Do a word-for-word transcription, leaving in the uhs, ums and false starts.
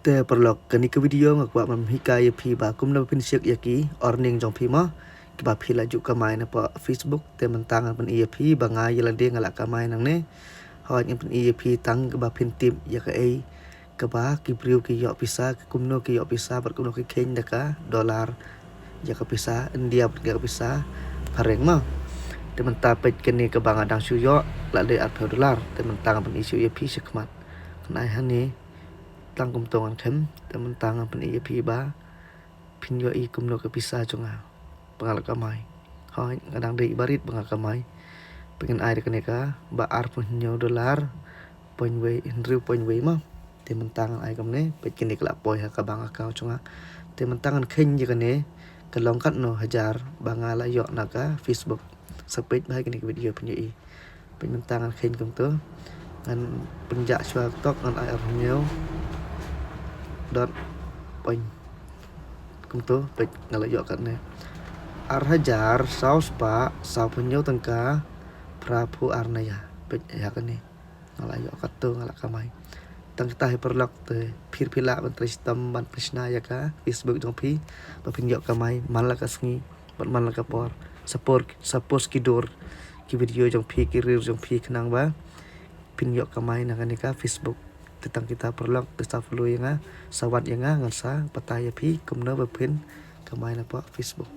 Te paralok, kane ka video nga kwah ban hikai ïa phi ba kumno phin sik ïa ki earning jong phi mo, kiba phi la ju kamai na pdeng Facebook. Te mynta ngan pyni ïa phi ba nga ïa lade nga la kamai nangne. Hooid, ngan pyni ïa phi tang kaba phin tip ïa kaei kaba ki briew ki ïoh pisa, kumno ki ïoh pisa bad kumno ki kheiñ da ka dollar ïa ka pisa India bad ka pisa phareng mo. Te mynta peit kane kaba nga dang shu ïoh la dei arphew dollar. Te mynta ngan pyni shuh ïa phi shakhmat. Ngan ai hangne, tang kumto ngan khein. Te mynta ngan pyni ïa phi ba phin ïohi kumno ka pisa jong nga ba nga la kamai. Hooid, nga dang dei i barit ba nga kamai. Peit, ngan ai da kane kaba arphew hynñiew dollar point wei, hynriew point wei mo. Te mynta ngan ai kumne, peit kane ka la poi ha ka bank account jong nga. Te mynta ngan kheiñ ïa kane ka long katno hajar ba nga la ïoh na ka Facebook. Sa peit bha ïa kane ka video phin ïohi. Peit mynta ngan kheiñ kumto. Ngan pynjah shuwa tok, ngan ai arphew hynñiew dot point. Kumto, peit nga la ïoh katne. Ar hajar saw spah sawphew hynñiew tyngka phraphew ar naya. Peit ïa kane. Nga la ïoh katto, nga la kamai. Tang kita hi paralok, te phi ruh phi lah ban trei shitom ban pynshna ïa ka Facebook jong phi ba phin ïoh kamai man la ka sngi bad man la ka por. Support, support ki dur, ki video jong phi, ki reel jong phi khnang ba phin ïoh kamai na kane ka Facebook. Te tang kita paralok, te sa follow ïa nga, sa wad ïa nga, ngan sa batai ïa phi kumno ba phin kamai na pdeng Facebook.